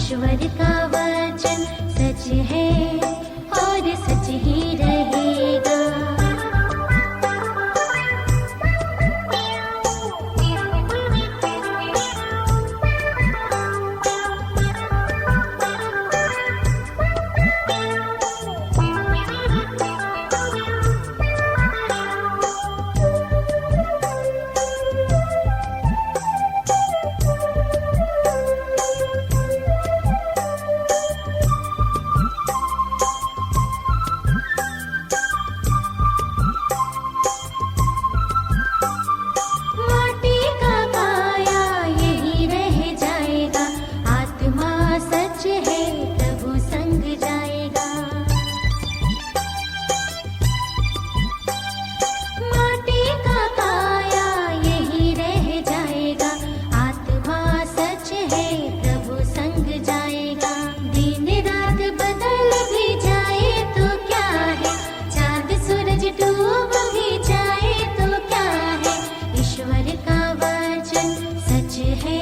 ईश्वर का वचन सच है और सच ही रहेगा। माटी का काया यही रह जाएगा, आत्मा सच है प्रभु संग जाएगा। माटी का काया यही रह जाएगा, आत्मा सच है प्रभु संग जाएगा। दिन रात बदल भी जाए तो क्या है, चांद सूरज डूब भी जाए तो क्या है। ईश्वर का वचन सच है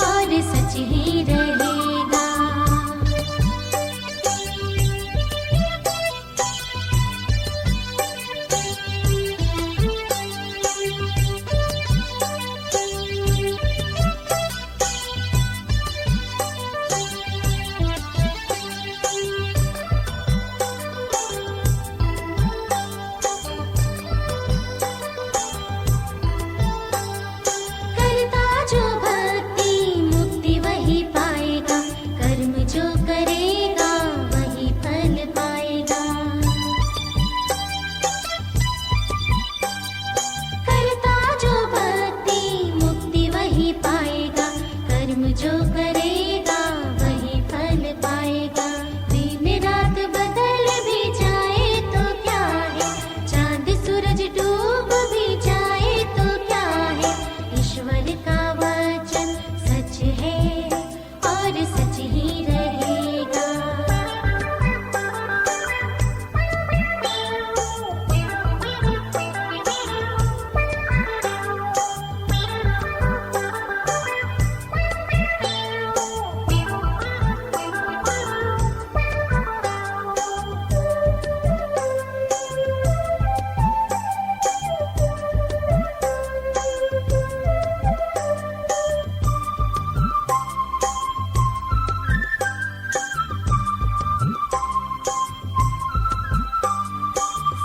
और सच ही रहेगा। करता जो भक्ति मुक्ति वही पाएगा, कर्म जो करेगा वही फल पाएगा। करता जो भक्ति मुक्ति वही पाएगा, कर्म जो करेगा वही फल पाएगा। दिन रात बदल भी जाए तो क्या है, चांद सूरज डूब भी जाए तो क्या है। ईश्वर का वचन सच है और सच ही रहेगा।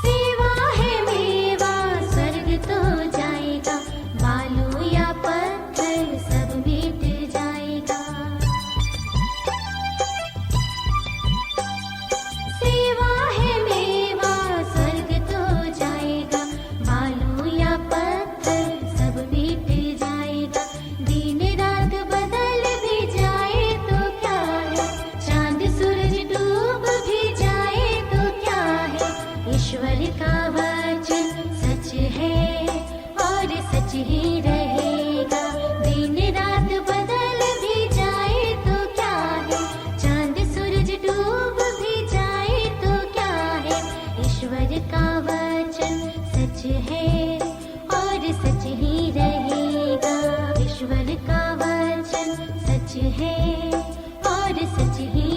सेवा है मेवा स्वर्ग तो जाएगा, बालू या पत्थर सब मिट जाएगा। सेवा है मेवा स्वर्ग तो जाएगा, बालू या पत्थर सब मिट जाएगा। दिन रात बदल भी जाए तो क्या है, चांद सूरज डूब भी जाए तो क्या है। ईश्वर का वचन सच है और सच ही रहेगा। दिन रात बदल भी जाए तो क्या है, चांद सूरज डूब भी जाए तो क्या है। ईश्वर का वचन सच है और सच ही रहेगा। ईश्वर का वचन सच है और सच ही